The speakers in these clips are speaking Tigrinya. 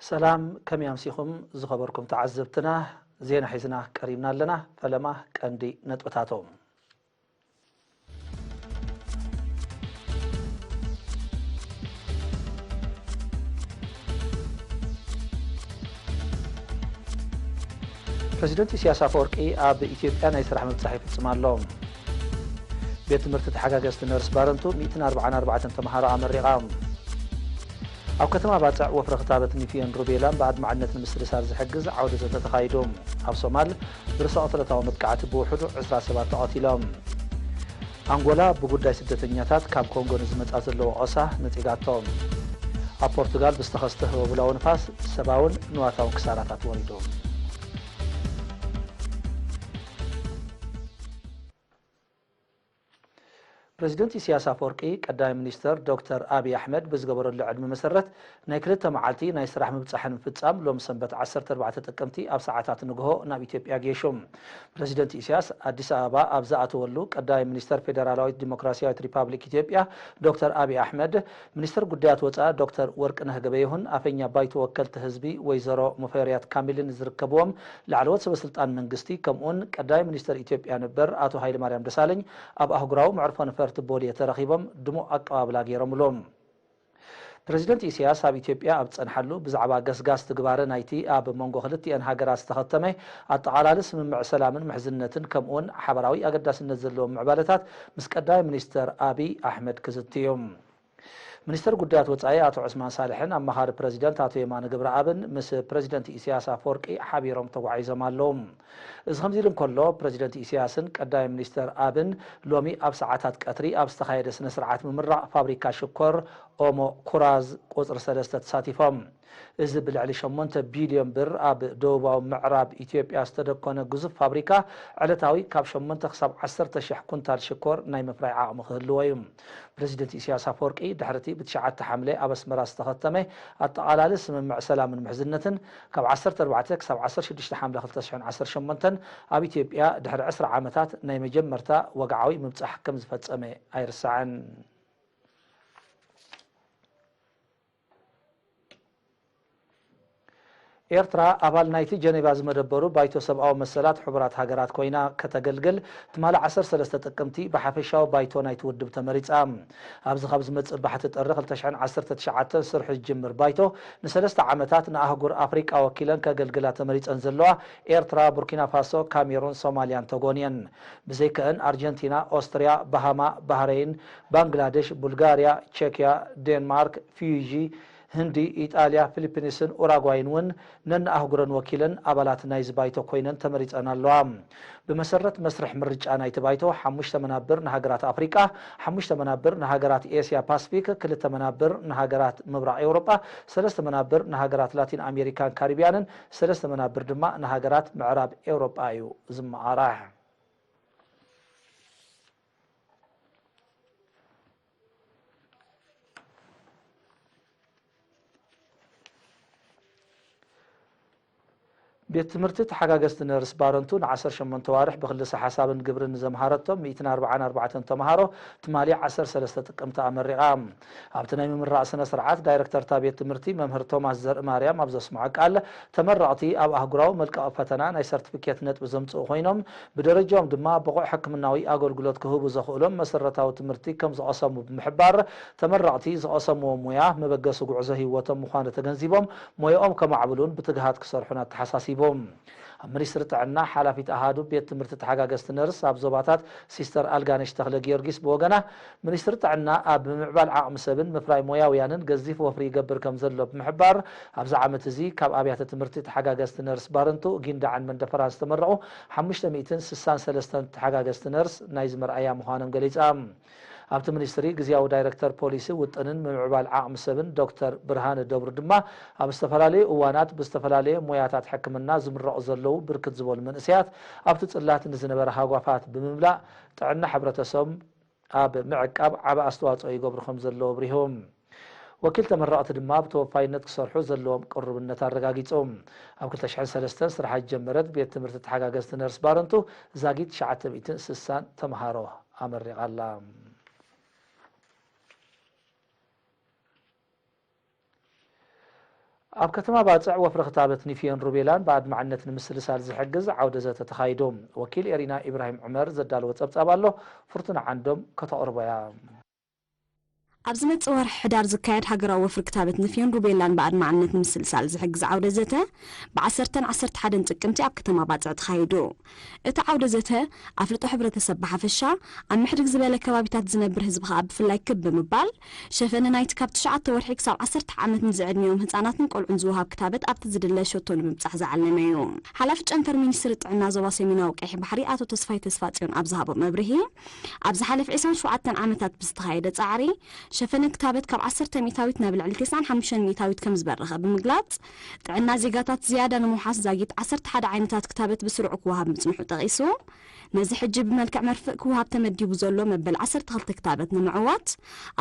ሰላም፣ ከመይ ኣምሲኹም ዝኸበርኩም ተዓዘብትና? ዜና ሒዝና ቀሪብና ኣለና። ፈለማ ቀንዲ ነጥብታቶም። ፕረዚደንት ኢሳያስ ኣፈወርቂ ኣብ ኢትዮጵያ ናይ ስራሕ ምብጻሕ ይፍጽም ኣሎ። ቤት ትምህርቲ ተሓጋገዝቲ ነርስ ባረንቱ ሚእትን ኣርባዓን ኣርባዕተን ተምሃሮ ኣመሪቓ። ኣብ ከተማ ባጽዕ ወፍሪ ክታበት ኒፊዮን ሩቤላን ብኣድማዕነት ንምስልሳል ዝሕግዝ ዓውደ ዘተ ተኻይዱ። ኣብ ሶማል ብርእሰ ቅትለታዊ መጥቃዕቲ ብውሕዱ ዕስራ ሰባት ተቐቲሎም። ኣንጎላ ብጉዳይ ስደተኛታት ካብ ኮንጎ ንዝመጻ ዘሎ ወቐሳ ነጺጋቶ። ኣብ ፖርቱጋል ብዝተኸስተ ህቦብላዊ ንፋስ ሰብኣውን ንዋታውን ክሳራታት ወሪዱ። ፕረዚደንት ኢሳያስ ኣፈወርቂ ቀዳማይ ሚኒስተር ዶክተር ኣብይ ኣሕመድ ብዝገበረሉ ዕድመ መሰረት ናይ ክልተ መዓልቲ ናይ ስራሕ ምብጻሕ ንምፍጻም ሎም ሰንበት ዓሰርተ ኣርባዕተ ጥቅምቲ ኣብ ሰዓታት ንግሆ ናብ ኢትዮጵያ ጌሹ። ፕረዚደንት ኢሳያስ ኣዲስ ኣበባ ኣብ ዝኣተወሉ ቀዳማይ ሚኒስተር ፌደራላዊት ዲሞክራሲያዊት ሪፓብሊክ ኢትዮጵያ ዶክተር ኣብይ ኣሕመድ፣ ሚኒስተር ጉዳያት ወጻኢ ዶክተር ወርቅነህ ገበየሁን ኣፈኛ ባይቶ ወከልቲ ህዝቢ ወይዘሮ ሙፈሪያት ካሚልን ዝርከብዎም ላዕለዎት ሰበስልጣን መንግስቲ ከምኡውን ቀዳማይ ሚኒስተር ኢትዮጵያ ነበር ኣቶ ሃይለማርያም ደሳለኝ ኣብ ኣህጉራዊ መዕርፎ ነፈርቲ ቦሌ ተረኺቦም ድሙቕ ኣቀባብላ ገይሮምሎም። ፕረዚደንት ኢሳያስ ኣብ ኢትዮጵያ ኣብ ዝጸንሓሉ ብዛዕባ ገስጋስ ትግባረ ናይቲ ኣብ መንጎ ክልቲኤን ሃገራት ዝተኸተመ ኣጠቓላሊ ስምምዕ ሰላምን ምሕዝነትን ከምኡውን ሓበራዊ ኣገዳስነት ዘለዎም ምዕባለታት ምስ ቀዳማይ ሚኒስተር ኣብይ ኣሕመድ ክዝትዩ። ሚኒስተር ጉዳያት ወጻኢ ኣቶ ዑስማን ሳልሕን ኣማኻሪ ፕረዚደንት ኣቶ የማነ ገብረኣብን ምስ ፕረዚደንት ኢሳያስ ኣፈወርቂ ሓቢሮም ተጓዒዞም ኣለዉ። እዚ ከምዚ ኢሉ እንከሎ፣ ፕረዚደንት ኢሳያስን ቀዳማይ ሚኒስተር ኣብን ሎሚ ኣብ ሰዓታት ቀትሪ ኣብ ዝተኻየደ ስነ ስርዓት ምምራቕ ፋብሪካ ሽኮር ኦሞ ኩራዝ ቁጽሪ ሰለስተ ተሳቲፎም። እዚ ብልዕሊ ሸሞንተ ቢልዮን ብር ኣብ ደቡባዊ ምዕራብ ኢትዮጵያ ዝተደኮነ ግዙፍ ፋብሪካ ዕለታዊ ካብ ሸሞንተ ክሳብ ዓሰርተ ሺሕ ኩንታል ሽኮር ናይ ምፍራይ ዓቕሚ ክህልዎ እዩ። ፕረዚደንት ኢሳያስ ኣፈወርቂ ድሕሪ እቲ ብትሽዓተ ሓምለ ኣብ ኣስመራ ዝተኸተመ ኣጠቓላሊ ስምምዕ ሰላምን ምሕዝነትን ካብ ዓሰርተ ኣርባዕተ ክሳብ ዓሰርተ ሽዱሽተ ሓምለ ክልተ ሽሕን ዓሰርተ ሸሞንተን ኣብ ኢትዮጵያ ድሕሪ ዕስራ ዓመታት ናይ መጀመርታ ወግዓዊ ምብጻሕ ከም ዝፈጸመ ኣይርሳዕን። ኤርትራ ኣባል ናይቲ ጀኔቫ ዝመደበሩ ባይቶ ሰብኣዊ መሰላት ሕቡራት ሃገራት ኮይና ከተገልግል ትማሊ ዓሰርተ ሰለስተ ጥቅምቲ ብሓፈሻዊ ባይቶ ናይቲ ውድብ ተመሪጻ። ኣብዚ ካብ ዝመጽእ ባሕቲ ጥሪ ክልተ ሽሕን ዓሰርተ ትሽዓተን ስርሑ ዝጅምር ባይቶ ንሰለስተ ዓመታት ንኣህጉር ኣፍሪቃ ወኪለን ከገልግላ ተመሪጸን ዘለዋ ኤርትራ፣ ቡርኪና ፋሶ፣ ካሜሩን፣ ሶማልያን ተጎንየን። ብዘይከአን ኣርጀንቲና፣ ኦስትርያ፣ ባሃማ፣ ባህረይን፣ ባንግላደሽ፣ ቡልጋርያ፣ ቸክያ፣ ዴንማርክ፣ ፊዩጂ፣ ህንዲ፣ ኢጣልያ፣ ፊሊፒንስን ኡራጓይን እውን ነንኣህጉረን ወኪለን ኣባላት ናይዚ ባይቶ ኮይነን ተመሪጸን ኣለዋ። ብመሰረት መስርሕ ምርጫ ናይቲ ባይቶ፣ ሓሙሽተ መናብር ንሃገራት ኣፍሪቃ፣ ሓሙሽተ መናብር ንሃገራት ኤስያ ፓስፊክ፣ ክልተ መናብር ንሃገራት ምብራቕ ኤውሮጳ፣ ሰለስተ መናብር ንሃገራት ላቲን ኣሜሪካን ካሪብያንን፣ ሰለስተ መናብር ድማ ንሃገራት ምዕራብ ኤውሮጳ እዩ ዝመቓራሕ። ቤት ትምህርቲ ተሓጋገዝቲ ነርስ ባረንቱ ንዓሰርተ ሸሞንተ ዋርሕ ብክልሰ ሓሳብን ግብርን ንዘምሃረቶም ሚእትን ኣርባዓን ኣርባዕተን ተምሃሮ ትማሊ ዓሰርተ ሰለስተ ጥቅምቲ ኣመሪቓ። ኣብቲ ናይ ምምራቕ ስነ ስርዓት ዳይረክተር እታ ቤት ትምህርቲ መምህር ቶማስ ዘርእማርያም ኣብ ዘስምዖ ቃል፣ ተመረቕቲ ኣብ ኣህጉራዊ መልቀቒ ፈተና ናይ ሰርቲፊኬት ነጥቢ ዘምጽኡ ኮይኖም፣ ብደረጃኦም ድማ ብቑዕ ሕክምናዊ ኣገልግሎት ክህቡ ዘኽእሎም መሰረታዊ ትምህርቲ ከም ዝቐሰሙ ብምሕባር፣ ተመረቕቲ ዝቐሰምዎ ሞያ መበገሲ ጉዕዞ ህይወቶም ምዃኑ ተገንዚቦም፣ ሞያኦም ከማዕብሉን ብትግሃት ክሰርሑን ኣተሓሳሲቦም። ኣብ ሚኒስትሪ ጥዕና ሓላፊት ኣሃዱ ቤት ትምህርቲ ተሓጋገዝቲ ነርስ ኣብ ዞባታት ሲስተር ኣልጋነሽ ተኽለ ጊዮርጊስ ብወገና፣ ሚኒስትሪ ጥዕና ኣብ ምምዕባል ዓቕሚ ሰብን ምፍራይ ሞያውያንን ገዚፍ ወፍሪ ይገብር ከም ዘሎ ብምሕባር፣ ኣብዚ ዓመት እዚ ካብ ኣብያተ ትምህርቲ ተሓጋገዝቲ ነርስ ባረንቱ፣ ጊንዳዕን መንደፈራን ዝተመረቑ ሓሙሽተ ሚእትን ስሳን ሰለስተን ተሓጋገዝቲ ነርስ ናይዚ መርኣያ ምዃኖም ገሊጻ። ኣብቲ ሚኒስትሪ ግዝያዊ ዳይረክተር ፖሊሲ ውጥንን ምምዕባል ዓቕሚ ሰብን ዶክተር ብርሃነ ደብሩ ድማ፣ ኣብ ዝተፈላለዩ እዋናት ብዝተፈላለየ ሞያታት ሕክምና ዝምረቑ ዘለዉ ብርክት ዝበሉ መንእሰያት ኣብቲ ጽላት ንዝነበረ ሃጓፋት ብምምላእ፣ ጥዕና ሕብረተሰብ ኣብ ምዕቃብ ዓቢ ኣስተዋጽኦ ይገብሩ ከም ዘለዉ ኣብሪሁ። ወኪል ተመረቕቲ ድማ ብተወፋይነት ክሰርሑ ዘለዎም ቅሩብነት ኣረጋጊጹ። ኣብ ክልተ ሽሕን ሰለስተን ስርሓ ዝጀመረት ቤት ትምህርቲ ተሓጋገዝቲ ነርስ ባረንቱ ዛጊት ትሽዓተ ሚእትን ስሳን ተምሃሮ ኣመሪቓ ኣላ። ኣብ ከተማ ባጽዕ ወፍሪ ክታበት ኒፊዮን ሩቤላን ብኣድማዕነት ንምስልሳል ዝሕግዝ ዓውደ ዘተ ተኻይዱ። ወኪል ኤሪና ኢብራሂም ዑመር ዘዳለዎ ጸብጻብ ኣሎ፣ ፍርቱና ዓንዶም ከተቕርቦ እያ። ኣብ ዝመጽእ ወርሒ ሕዳር ዝካየድ ሃገራዊ ወፍሪ ክታበት ንፍዮን ሩቤላን ብኣድማዕነት ንምስልሳል ዝሕግዝ ዓውደ ዘተ፣ ብ10ን 11ን ጥቅምቲ ኣብ ከተማ ባጽዕ ተኻይዱ። እቲ ዓውደ ዘተ፣ ኣፍልጦ ሕብረተሰብ ብሓፈሻ፣ ኣብ ምሕድግ ዝበለ ከባቢታት ዝነብር ህዝቢ ከኣ ብፍላይ ክብ ብምባል፣ ሸፈነ ናይቲ ካብ ትሽዓተ ወርሒ ክሳብ ዓሰርተ ዓመት ንዝዕድሚኦም ህጻናትን ቆልዑን ዝወሃብ ክታበት ኣብቲ ዝድለ ሸቶ ንምብጻሕ ዝዓለመ እዩ። ሓላፊ ጨንፈር ሚኒስትሪ ጥዕና ዞባ ሰሜናዊ ቀይሕ ባሕሪ ኣቶ ተስፋይ ተስፋጽዮን ኣብ ዝሃቦ መብርሂ፣ ኣብ ዝሓለፈ ዕስራን ሸውዓተን ዓመታት ብዝተኻየደ ጻዕሪ፣ ሸፈነ ክታበት ካብ ዓሰርተ ሚእታዊት ናብ ልዕሊ ተስዓን ሓሙሽተን ሚእታዊት ከም ዝበረኸ ብምግላጽ፣ ጥዕና ዜጋታት ዝያዳ ንምውሓስ ዛጊት ዓሰርተ ሓደ ዓይነታት ክታበት ብስሩዕ ክወሃብ ምጽንሑ ጠቒሱ፣ ነዚ ሕጂ ብመልክዕ መርፍእ ክወሃብ ተመዲቡ ዘሎ መበል ዓሰርተ ክልተ ክታበት ንምዕዋት፣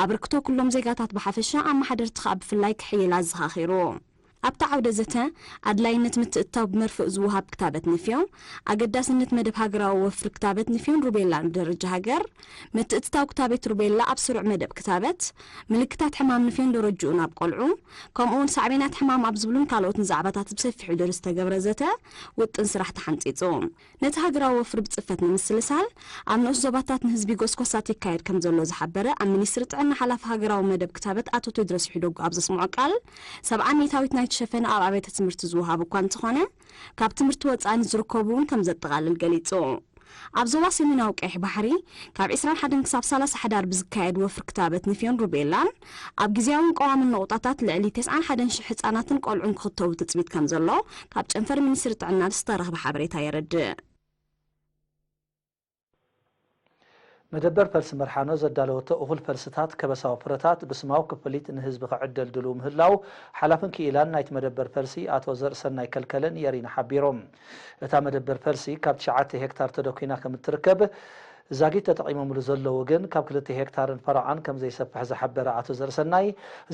ኣበርክቶ ኩሎም ዜጋታት ብሓፈሻ፣ ኣመሓደርቲ ከኣ ብፍላይ ክሕይል ኣዘኻኺሩ። ኣብቲ ዓውደ ዘተ፣ ኣድላይነት ምትእትታው ብመርፍእ ዝወሃብ ክታበት ንፍዮ፣ ኣገዳስነት መደብ ሃገራዊ ወፍሪ ክታበት ንፍዮን ሩቤላን ብደረጃ ሃገር፣ ምትእትታው ክታበት ሩቤላ ኣብ ስሩዕ መደብ ክታበት፣ ምልክታት ሕማም ንፍዮን ደረጅኡ ናብ ቆልዑ፣ ከምኡውን ሳዕቤናት ሕማም ኣብ ዝብሉን ካልኦትን ዛዕባታት ብሰፊሑ ድሕሪ ዝተገብረ ዘተ፣ ውጥን ስራሕ ተሓንጺጹ። ነቲ ሃገራዊ ወፍሪ ብጽፈት ንምስልሳል፣ ኣብ ንኡስ ዞባታት ንህዝቢ ጎስጓሳት ይካየድ ከም ዘሎ ዝሓበረ ኣብ ሚኒስትሪ ጥዕና ሓላፊ ሃገራዊ መደብ ክታበት ኣቶ ቴድሮስ ሒደጉ ኣብ ዘስምዖ ቃል፣ ሰብዓ ሚእታዊት ናይቲ ሸፈነ ኣብ ኣብያተ ትምህርቲ ዝወሃብ እኳ እንተኾነ፣ ካብ ትምህርቲ ወጻኢ ንዝርከቡ እውን ከም ዘጠቓልል ገሊጹ። ኣብ ዞባ ሰሜናዊ ቀይሕ ባሕሪ፣ ካብ ዕስራን ሓደን ክሳብ ሰላሳ ሕዳር ብዝካየድ ወፍሪ ክታበት ንፍዮን ሩቤላን፣ ኣብ ግዝያውን ቀዋምን ነቑጣታት ልዕሊ ተስዓን ሓደን ሽሕ ህጻናትን ቆልዑን ክኽተቡ ትጽቢት ከም ዘሎ፣ ካብ ጨንፈር ሚኒስትሪ ጥዕና ዝተረኽበ ሓበሬታ የረድእ። መደበር ፈልሲ መርሓኖ ዘዳለወቶ እኹል ፈልስታት ከበሳዊ ፍረታት ብስማዊ ክፍሊት ንህዝቢ ክዕደል ድልው ምህላው ሓላፍን ክኢላን ናይቲ መደበር ፈልሲ ኣቶ ዘርእሰናይ ከልከለን የሪና ሓቢሮም። እታ መደበር ፈልሲ ካብ ትሽዓተ ሄክታር ተደኲና ከም እትርከብ፣ ዛጊት ተጠቒሞምሉ ዘለዉ ግን ካብ ክልተ ሄክታርን ፈረቓን ከም ዘይሰፍሕ ዝሓበረ ኣቶ ዘርእሰናይ፣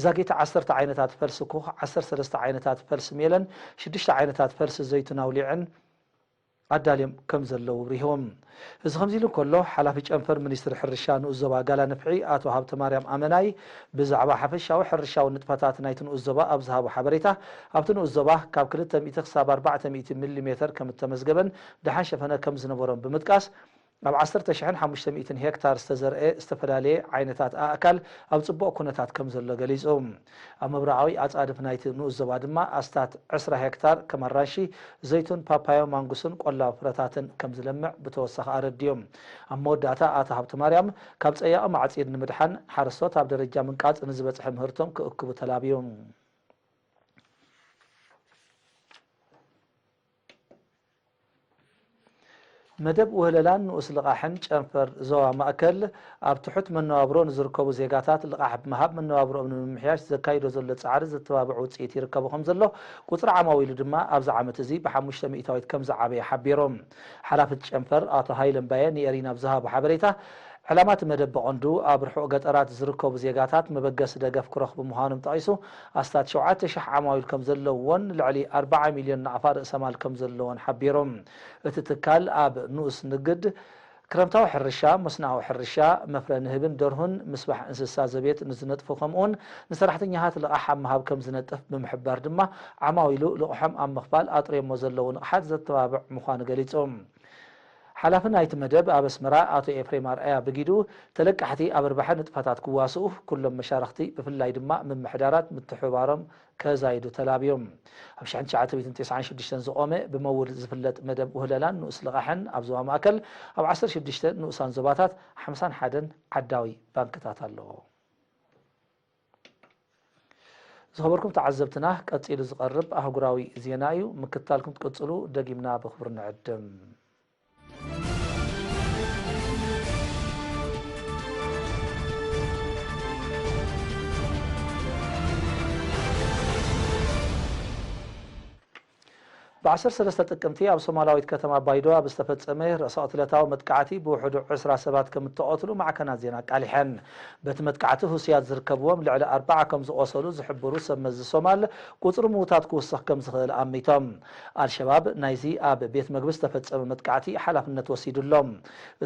ዛጊት ዓሰርተ ዓይነታት ፈልሲ ኩኽ፣ ዓሰርተ ሰለስተ ዓይነታት ፈልሲ ሜለን፣ ሽዱሽተ ዓይነታት ፈልሲ ዘይቱን ኣውሊዕን ኣዳልዮም ከም ዘለዉ ኣብሪሆም። እዚ ከምዚ ኢሉ እንከሎ፣ ሓላፊ ጨንፈር ሚኒስትሪ ሕርሻ ንኡስ ዞባ ጋላ ንፍዒ ኣቶ ሃብተማርያም ኣመናይ ብዛዕባ ሓፈሻዊ ሕርሻዊ ንጥፈታት ናይቲ ንኡስ ዞባ ኣብ ዝሃቦ ሓበሬታ፣ ኣብቲ ንኡስ ዞባ ካብ ክልተ ሚእቲ ክሳብ ኣርባዕተ ሚእቲ ሚሊ ሜተር ከም እተመዝገበን ደሓን ሸፈነ ከም ዝነበሮን ብምጥቃስ፣ ኣብ ዓሰርተ ሽሕን ሓሙሽተ ሚእትን ሄክታር ዝተዘርአ ዝተፈላለየ ዓይነታት ኣእካል ኣብ ጽቡቕ ኩነታት ከም ዘሎ ገሊጹ። ኣብ ምብራቓዊ ኣጻድፍ ናይቲ ንኡስ ዞባ ድማ ኣስታት ዕስራ ሄክታር ከም ኣራንሺ፣ ዘይቱን፣ ፓፓዮ፣ ማንጉስን ቆላዊ ፍረታትን ከም ዝለምዕ ብተወሳኺ ኣረድዮም። ኣብ መወዳእታ ኣቶ ሃብተማርያም፣ ካብ ጸያቒ ማዕጺድ ንምድሓን ሓረስቶት ኣብ ደረጃ ምንቃጽ ንዝበጽሐ ምህርቶም ክእክቡ ተላብዮም። መደብ ውህለላን ንኡስ ልቓሕን ጨንፈር ዞባ ማእከል፣ ኣብ ትሑት መነባብሮ ንዝርከቡ ዜጋታት ልቓሕ ብምሃብ መነባብሮኦም ንምምሕያሽ ዘካይዶ ዘሎ ጻዕሪ ዘተባብዕ ውጽኢት ይርከቦ ከም ዘሎ፣ ቁጽሪ ዓማዊሉ ድማ ኣብዚ ዓመት እዚ ብሓሙሽተ ሚእታዊት ከም ዝዓበየ ሓቢሮም። ሓላፊ እቲ ጨንፈር ኣቶ ሃይለ እምባየ ንኤሪና ኣብ ዝሃቦ ሓበሬታ፣ ዕላማ እቲ መደብ ብቐንዱ ኣብ ርሑቕ ገጠራት ዝርከቡ ዜጋታት መበገሲ ደገፍ ክረኽቡ ምዃኖም ጠቒሱ፣ ኣስታት ሸውዓተ ሽሕ ዓማዊል ከም ዘለውዎን ልዕሊ ኣርባዓ ሚልዮን ናቕፋ ርእሰ ማል ከም ዘለዎን ሓቢሮም። እቲ ትካል ኣብ ንኡስ ንግድ፣ ክረምታዊ ሕርሻ፣ መስኖኣዊ ሕርሻ፣ መፍረ ንህብን ደርሁን ምስባሕ እንስሳ ዘቤት ንዝነጥፉ፣ ከምኡውን ንሰራሕተኛታት ልቓሕ ኣብ ምሃብ ከም ዝነጥፍ ብምሕባር ድማ፣ ዓማዊሉ ልቕሖም ኣብ ምኽፋል ኣጥርዮሞ ዘለዉ ንቕሓት ዘተባብዕ ምዃኑ ገሊጹ። ሓላፊ ናይቲ መደብ ኣብ ኣስመራ ኣቶ ኤፍሬም ኣርኣያ ብጊዱ፣ ተለቃሕቲ ኣብ ርባሐ ንጥፈታት ክዋስኡ፣ ኩሎም መሻርኽቲ ብፍላይ ድማ ምምሕዳራት ምትሕብባሮም ከዛይዱ ተላብዮም። ኣብ ሽሕን ትሽዓተ ሚእትን ተስዓን ሽዱሽተን ዝቖመ ብመውል ዝፍለጥ መደብ ውህለላን ንኡስ ልቓሕን ኣብ ዞባ ማእከል ኣብ ዓሰርተ ሽዱሽተ ንኡሳን ዞባታት ሓምሳን ሓደን ዓዳዊ ባንክታት ኣለዎ። ዝኸበርኩም ተዓዘብትና፣ ቀጺሉ ዝቐርብ ኣህጉራዊ ዜና እዩ። ምክትታልኩም ትቅጽሉ ደጊምና ብኽብሪ ንዕድም። ብ ዓሰርተ ሰለስተ ጥቅምቲ ኣብ ሶማላዊት ከተማ ባይዶ ኣብ ዝተፈጸመ ርእሰ ቅትለታዊ መጥቃዕቲ ብውሕዱ ዕስራ ሰባት ከም እተቐትሉ ማዕከናት ዜና ኣቃሊሐን። በቲ መጥቃዕቲ ህሱያት ዝርከብዎም ልዕሊ ኣርባዓ ከም ዝቖሰሉ ዝሕብሩ ሰብ መዚ ሶማል፣ ቁጽሪ ምዉታት ክውስኽ ከም ዝኽእል ኣሚቶም። ኣልሸባብ ናይዚ ኣብ ቤት መግቢ ዝተፈጸመ መጥቃዕቲ ሓላፍነት ወሲዱ ኣሎ።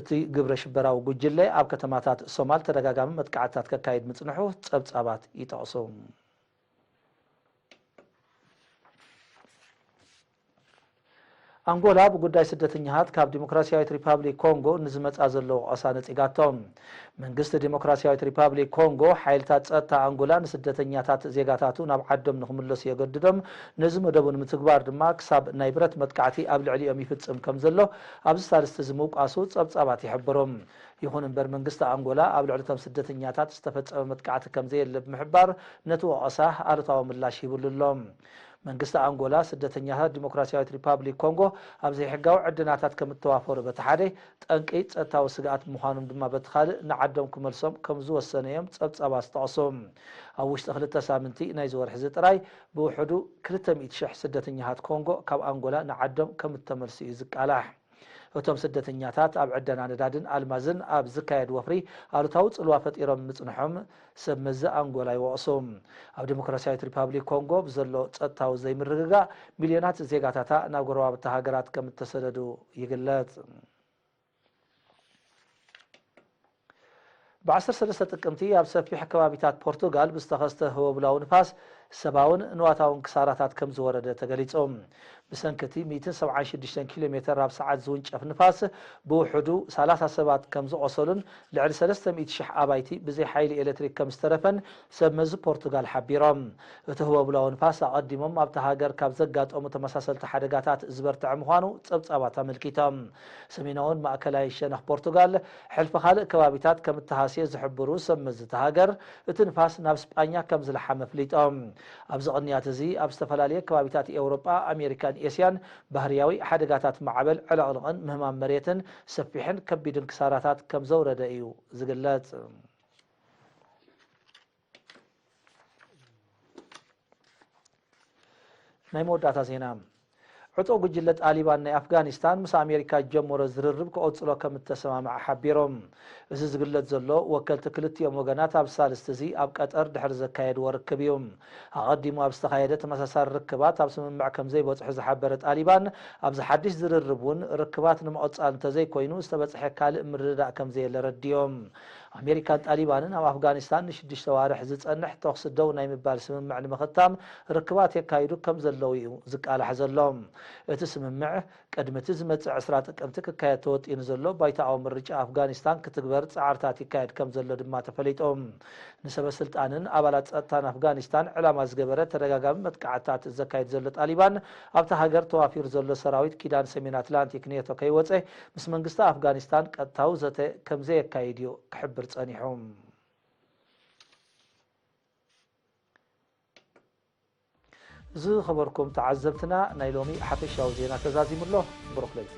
እቲ ግብረ ሽበራዊ ጉጅለ ኣብ ከተማታት ሶማል ተደጋጋሚ መጥቃዕትታት ከካይድ ምጽንሑ ጸብጻባት ይጠቕሱ። ኣንጎላ ብጉዳይ ስደተኛታት ካብ ዲሞክራሲያዊት ሪፓብሊክ ኮንጎ ንዝመጻ ዘሎ ወቐሳ ነጺጋቶ። መንግስቲ ዲሞክራሲያዊት ሪፓብሊክ ኮንጎ፣ ሓይልታት ጸጥታ ኣንጎላ ንስደተኛታት ዜጋታቱ ናብ ዓዶም ንኽምለሱ የገድዶም፣ ነዚ መደቡ ንምትግባር ድማ ክሳብ ናይ ብረት መጥቃዕቲ ኣብ ልዕሊኦም ይፍጽም ከም ዘሎ ኣብዚ ሳልስቲ እዚ ምውቃሱ ጸብጻባት ይሕብሩ። ይኹን እምበር መንግስቲ ኣንጎላ ኣብ ልዕሊ እቶም ስደተኛታት ዝተፈጸመ መጥቃዕቲ ከም ዘየለ ብምሕባር ነቲ ወቐሳ ኣሉታዊ ምላሽ ሂብሉ ኣሎ። መንግስቲ ኣንጎላ፣ ስደተኛታት ዲሞክራሲያዊት ሪፓብሊክ ኮንጎ ኣብ ዘይሕጋዊ ዕደናታት ከም እተዋፈሩ በቲ ሓደ፣ ጠንቂ ጸጥታዊ ስግኣት ምዃኖም ድማ በቲ ካልእ ንዓዶም ክመልሶም ከም ዝወሰነ እዮም ጸብጻባት ዝጠቕሱ። ኣብ ውሽጢ ክልተ ሳምንቲ ናይዚ ወርሒ እዚ ጥራይ ብውሕዱ ክልተ ሚእቲ ሽሕ ስደተኛታት ኮንጎ ካብ ኣንጎላ ንዓዶም ከም እተመልሱ እዩ ዝቃላሕ። እቶም ስደተኛታት ኣብ ዕደና ነዳድን ኣልማዝን ኣብ ዝካየድ ወፍሪ ኣሉታዊ ጽልዋ ፈጢሮም ምጽንሖም ሰብ መዚ ኣንጎላ ይወቕሱ። ኣብ ዲሞክራሲያዊት ሪፓብሊክ ኮንጎ ብዘሎ ጸጥታዊ ዘይምርግጋእ፣ ሚልዮናት ዜጋታታ ናብ ጎረባብቲ ሃገራት ከም እተሰደዱ ይግለጽ። ብ ዓሰርተ ሰለስተ ጥቅምቲ ኣብ ሰፊሕ ከባቢታት ፖርቱጋል ብዝተኸስተ ህወብላዊ ንፋስ ሰብኣውን ንዋታውን ክሳራታት ከም ዝወረደ ተገሊጹ። ብሰንኪ እቲ ሚእትን ሰብዓን ሽዱሽተን ኪሎ ሜተር ኣብ ሰዓት ዝውንጨፍ ንፋስ ብውሕዱ ሰላሳ ሰባት ከም ዝቖሰሉን ልዕሊ ሰለስተ ሚእቲ ሽሕ ኣባይቲ ብዘይ ሓይሊ ኤሌክትሪክ ከም ዝተረፈን ሰብ መዚ ፖርቱጋል ሓቢሮም። እቲ ህወብላዊ ንፋስ ኣቐዲሞም ኣብታ ሃገር ካብ ዘጋጠሙ ተመሳሰልቲ ሓደጋታት ዝበርትዐ ምዃኑ ጸብጻባት ኣመልኪቶም። ሰሜናውን ማእከላይ ሸነኽ ፖርቱጋል፣ ሕልፊ ካልእ ከባቢታት ከም እተሃስየ ዝሕብሩ ሰብ መዚ እታ ሃገር፣ እቲ ንፋስ ናብ ስጳኛ ከም ዝለሓመ ኣፍሊጦም። ኣብዚ ቅንያት እዚ፣ ኣብ ዝተፈላለየ ከባቢታት ኤውሮጳ፣ ኣሜሪካን ኤስያን ባህርያዊ ሓደጋታት ማዕበል፣ ዕለቕልቕን ምህማም መሬትን ሰፊሕን ከቢድን ክሳራታት ከም ዘውረደ እዩ ዝግለጽ። ናይ መወዳእታ ዜና። ዕጡቕ ጉጅለ ጣሊባን ናይ ኣፍጋኒስታን ምስ ኣሜሪካ ዝጀመሮ ዝርርብ ክቕጽሎ ከም እተሰማምዐ ሓቢሮም። እዚ ዝግለጽ ዘሎ፣ ወከልቲ ክልቲኦም ወገናት ኣብ ሳልስቲ እዚ ኣብ ቀጠር ድሕሪ ዘካየድዎ ርክብ እዩ። ኣቐዲሙ ኣብ ዝተኻየደ ተመሳሳሊ ርክባት ኣብ ስምምዕ ከም ዘይበጽሑ ዝሓበረ ጣሊባን፣ ኣብዚ ሓድሽ ዝርርብ እውን ርክባት ንምቕጻል እንተዘይኮይኑ ዝተበጽሐ ካልእ ምርድዳእ ከም ዘየለ ረዲዮም። ኣሜሪካን ጣሊባንን ኣብ ኣፍጋኒስታን ንሽዱሽተ ዋርሕ ዝጸንሕ ተኹሲ ደው ናይ ምባል ስምምዕ ንምኽታም ርክባት የካይዱ ከም ዘለዉ እዩ ዝቃላሕ ዘሎ። እቲ ስምምዕ ቅድሚ እቲ ዝመጽእ ዕስራ ጥቅምቲ ክካየድ ተወጢኑ ዘሎ ባይቶኣዊ ምርጫ ኣፍጋኒስታን ክትግበር ጻዕርታት ይካየድ ከም ዘሎ ድማ ተፈሊጡ። ንሰበ ስልጣንን ኣባላት ጸጥታን ኣፍጋኒስታን ዕላማ ዝገበረ ተደጋጋሚ መጥቃዕትታት ዘካይድ ዘሎ ጣሊባን፣ ኣብታ ሃገር ተዋፊሩ ዘሎ ሰራዊት ኪዳን ሰሜን ኣትላንቲክ ኔቶ ከይወጸ ምስ መንግስቲ ኣፍጋኒስታን ቀጥታዊ ዘተ ከም ዘየካይድ እዩ ክሕብር ጸኒሑ። ዝኸበርኩም ተዓዘብትና፣ ናይ ሎሚ ሓፈሻዊ ዜና ተዛዚሙ ኣሎ። ብሩኽ ለይቲ።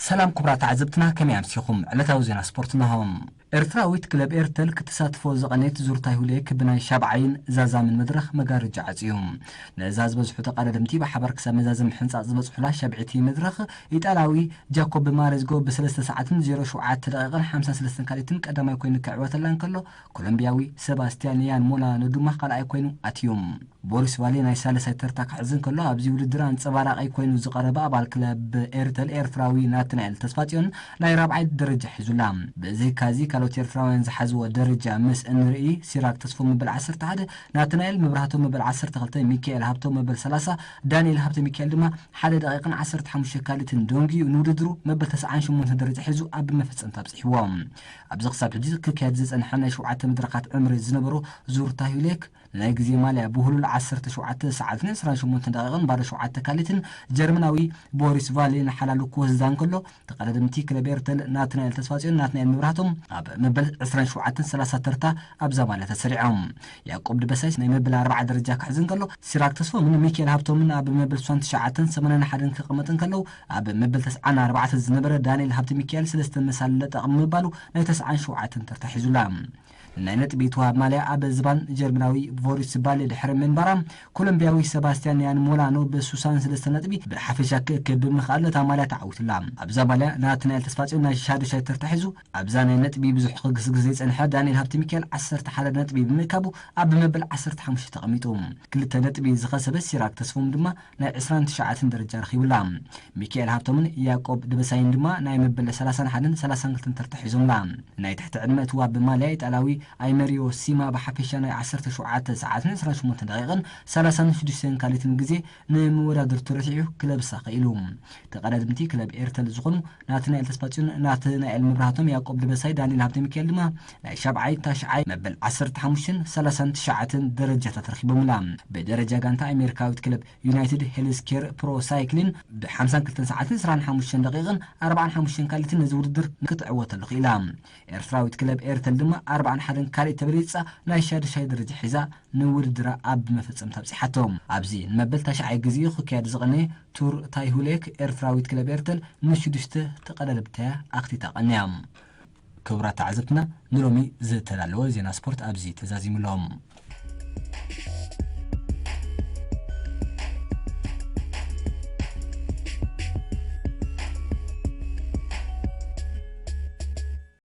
ሰላም ክቡራት ተዓዘብትና፣ ከመይ ኣምሲኹም? ዕለታዊ ዜና ስፖርት እነሆ። ኤርትራዊት ክለብ ኤርተል ክትሳትፎ ዝቐነየት ዙር ታይሁሌክ ብናይ ሻብዓይን ዛዛምን መድረኽ መጋረጃ ዓጽዩ። ነዛ ዝበዝሑ ተቐዳደምቲ ብሓባር ክሳብ መዛዘሚ ሕንጻጽ ዝበጽሑላ ሻብዒቲ መድረኽ፣ ኢጣልያዊ ጃኮብ ማሬዝጎ ብሰለስተ ሰዓትን ዜሮ ሸውዓተ ደቂቕን ሓምሳን ሰለስተን ካልኢትን ቀዳማይ ኮይኑ ክዕወተላ እንከሎ፣ ኮሎምቢያዊ ሰባስቲያን ያን ሞላኖ ድማ ካልኣይ ኮይኑ ኣትዩ። ቦሪስ ቫሌ ናይ ሳልሳይ ተርታ ክሕዝ እንከሎ፣ ኣብዚ ውድድር ኣንጸባራቒ ኮይኑ ዝቐረበ ኣባል ክለብ ኤርተል ኤርትራዊ ናትናኤል ተስፋጽዮን ናይ ራብዓይ ደረጃ ሒዙላ። ብዘይካዚ ካልኦት ኤርትራውያን ዝሓዝዎ ደረጃ ምስ እንርኢ፣ ሲራክ ተስፎ መበል ዓሰርተ ሓደ፣ ናትናኤል መብራህቶም መበል ዓሰርተ ክልተ፣ ሚካኤል ሃብቶም መበል ሰላሳ፣ ዳንኤል ሃብተ ሚካኤል ድማ ሓደ ደቂቕን ዓሰርተ ሓሙሽተ ካልኢትን ደንጊዩ ንውድድሩ መበል ተስዓን ሸሞንተን ደረጃ ሒዙ ኣብ መፈጸምታ ኣብጺሕዎ። ኣብዚ ክሳብ ሕጂ ክካየድ ዝጸንሐ ናይ ሸውዓተ መድረኻት ዕምሪ ዝነበሮ ዙር ታሂሌክ፣ ናይ ግዜ ማልያ ብህሉል ዓሰርተ ሸውዓተ ሰዓትን ዕስራን ሸሞንተን ደቂቕን ባዶ ሸውዓተ ካልኢትን ጀርመናዊ ቦሪስ ቫሌ ንሓላሉ ክወስዳ እንከሎ፣ ተቐዳደምቲ ክለብ ኤርተል ናትናኤል ተስፋጽዮን ናትናኤል መብራህቶም ኣብ መበል ዕስራን ሸውዓተን ሰላሳ ተርታ ኣብዛ ማልያ ተሰሪዖም። ያዕቆብ ድበሳይስ ናይ መበል ኣርባዓ ደረጃ ክሕዝ እንከሎ፣ ሲራክ ተስፎምን ሚካኤል ሃብቶምን ኣብ መበል ስሳን ትሽዓተን ሰማንያን ሓደን ክቕመጥ እንከለዉ፣ ኣብ መበል ተስዓን ኣርባዕተን ዝነበረ ዳንኤል ሃብተ ሚካኤል ሰለስተ መሳሊ ለጠቕ ብምባሉ ናይ ተስዓን ሸውዓተን ተርታ ሒዙላ። ናይ ነጥቢ ተዋሃብ ማልያ ኣብ ዝባን ጀርመናዊ ቮሪስ ባሌ ድሕሪ ምንባራ፣ ኮሎምቢያዊ ሰባስቲያን ያን ሞላኖ ብሱሳን ሰለስተ ነጥቢ ብሓፈሻ ክእክብ ብምኽኣል ነታ ማልያ ተዓዊትላ። ኣብዛ ማልያ ናትናኤል ተስፋጽዮን ናይ ሻዱሻይ ተርታ ሒዙ፣ ኣብዛ ናይ ነጥቢ ብዙሕ ክግስግስ ዘይጸንሐ ዳንኤል ሃብተ ሚካኤል ዓሰርተ ሓደ ነጥቢ ብምእካቡ ኣብ መበል ዓሰርተ ሓሙሽተ ተቐሚጡ። ክልተ ነጥቢ ዝኸሰበ ሲራክ ተስፎም ድማ ናይ ዕስራን ትሽዓተን ደረጃ ረኺቡላ። ሚካኤል ሃብቶምን ያዕቆብ ደበሳይን ድማ ናይ መበል ሰላሳን ሓደን ሰላሳን ክልተን ተርታ ሒዞምላ። ናይ ትሕቲ ዕድመ እቲ ዋቢ ማልያ ኢጣልያዊ ኣይመሪዮ ሲማ ብሓፈሻ ናይ ዓሰርተ ሸውዓተ ሰዓትን ዕስራን ሸሞንተን ደቂቕን ሰላሳን ሽዱሽተን ካልኢትን ግዜ ንምወዳድርቱ ረቲዑ ክለብ ሳኸ ኢሉ። ተቐዳድምቲ ክለብ ኤርተል ዝኾኑ ናትናኤል ተስፋጽዮን፣ ናትናኤል መብራህቶም፣ ያዕቆብ ደበሳይ፣ ዳንኤል ሃብተ ሚካኤል ድማ ናይ ሻብዓይ፣ ታሽዓይ፣ መበል ዓሰርተ ሓሙሽተን ሰላሳን ትሽዓተን ደረጃታት ረኺቦምላ። ብደረጃ ጋንታ ኣሜሪካዊት ክለብ ዩናይትድ ሄልዝ ኬር ፕሮ ሳይክሊን ብሓምሳን ክልተን ሰዓትን ዕስራን ሓሙሽተን ደቂቕን ኣርባዓን ሓሙሽተን ካልኢትን ነዚ ውድድር ክትዕወተሉ ክኢላ። ኤርትራዊት ክለብ ኤርተል ድማ ኣርባዓን ሓደን ካልኢት ተበሊጻ ናይ ሻዱሻይ ደረጃ ሒዛ ንውድድራ ኣብ መፈጸምታ ኣብጺሓቶ። ኣብዚ ንመበል ታሽዓይ ግዜኡ ክካየድ ዝቐነየ ቱር ታይሁሌክ ኤርትራዊት ክለብ ኤርተል ንሽዱሽተ ተቐዳደምትያ ኣኽቲታ ቀንያ። ክቡራት ተዓዘብትና፣ ንሎሚ ዝተዳለወ ዜና ስፖርት ኣብዚ ተዛዚሙ ኣሎ።